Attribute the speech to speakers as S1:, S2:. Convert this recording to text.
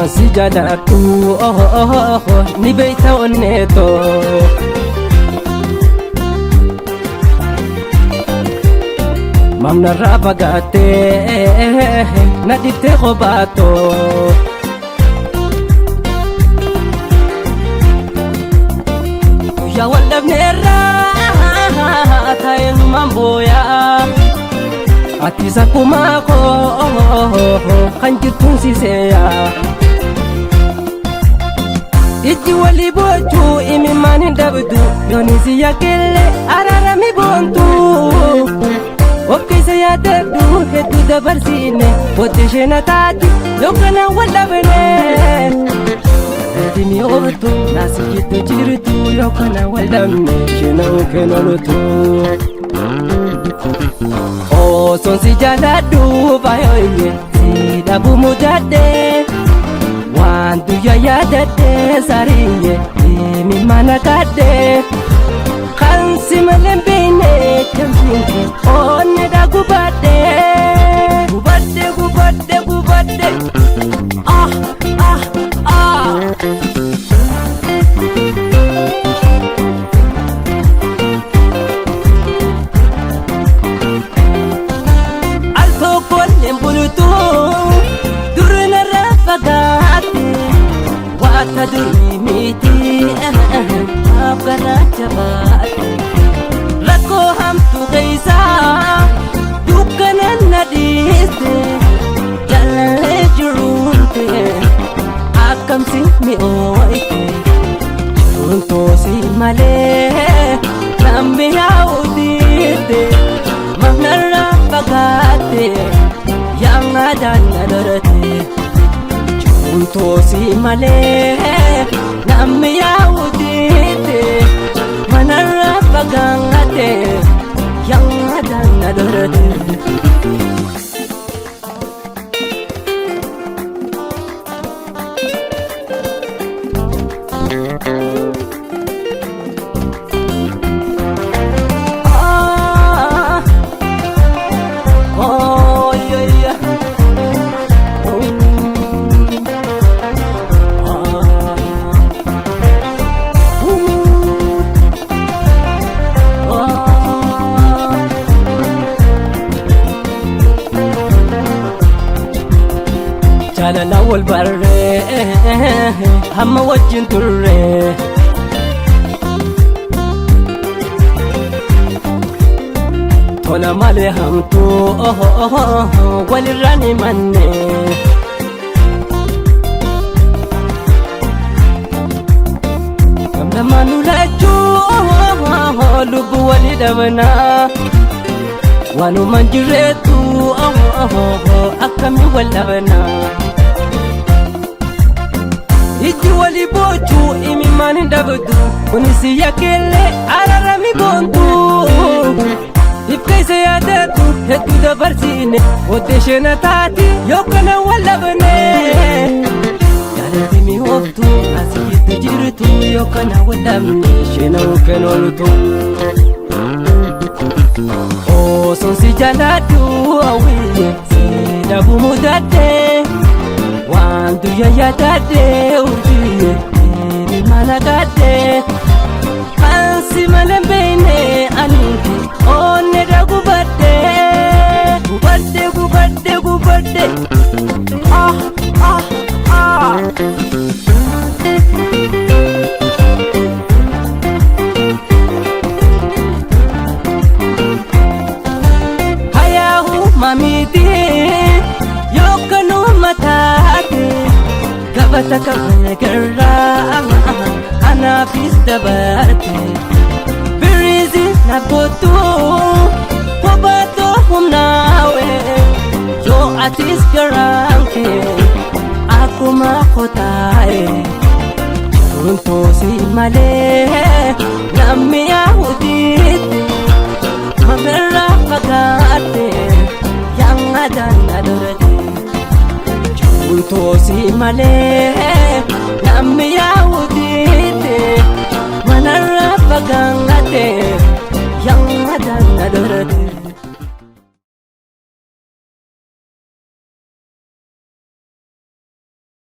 S1: Hamma si jaaladhu ni beeyta onneetoo. Mamnarraa fagaattee na dhiftee kophaatoo. Guyyaa wal dhabneerraa taa'eenumaan booyaa. Atis akkuma koo kan jirtuun si seeyaa. Ijji walii boochuu imimmaan hin dhabdu yooni si yakkeellee araarami boontu. Of keessa yaadadhu hedduu dabarsiine booddee ishee na taati yookaan wal dhabne. Itimi ooltu naasi gidduu jirtu yookaan wal dhabne ishee na kenoltu. Osoon si jaaladhu baay'ee si dhabu mudadhee. Waan guyyaa yaadadhee sariyyee imimmaan kadhee. Kan si malee hin beekne jamsiin onneedha gubadhee. Gubadhee gubadhee gubadhee. Ah ah ah. Al tokkolleen bultu dur narraa fagaatte waata durii miti maaf garaa jabaatte. Rakkoo hamtuu keessaa dukkana na dhiiste jaalallee jiruunte akkamsi mi'ooyte. Jiruun toosii malee namni yaa'uutiitte manarraa fagaatte yaadaan na dorate. Jiruun toosii malee namni yaa'uutiitte manarraa fagaatte yaadaan na dorate. Ah, oh, yeah, yeah. Ah, ah. Jaalala wal barree hamma wajjin turre. Tola malee hamtuu walirraa ni manne. Gamlamaan lachuu lubbuu walii dhabnaa. Wanumaan jirreetu akkamiin wal dhabnaa. Ijji walii boochuu imimmaan hin dhabdu kunis yakkeellee araarami boontu. If keessa yaadadhu hedduu dabarsiine booddee ishee na taati yookaan wal dhabne. Jaalalli mi'ooftu asii gidduu jirtu yookaan wal dhabne ishee na kenoltu. Osoon si jaaladhu hawwiyye si dhabu mudadhee. Waan guyyaa yaadadhee urjiyye imimmaan kadhee. Kan si malee hin beekne ani onneedha gubadhee. Gubadhee gubadhee gubadhee. Ah ah ah. Hayaahu mamiiti yookaan mataate gabata kabagarraa anaafis dabarte. Biriisi na gootu hubatoo humnaawe yoo atis garaan kee akkuma kotaa'e. Jiruun toosii malee namni yaa'uutiitti mamirraa fagaatte yaadaan na dorate. Jiruun toosii malee namni yaa'uutiitti manarraa fagaatte yaadaan na dorate.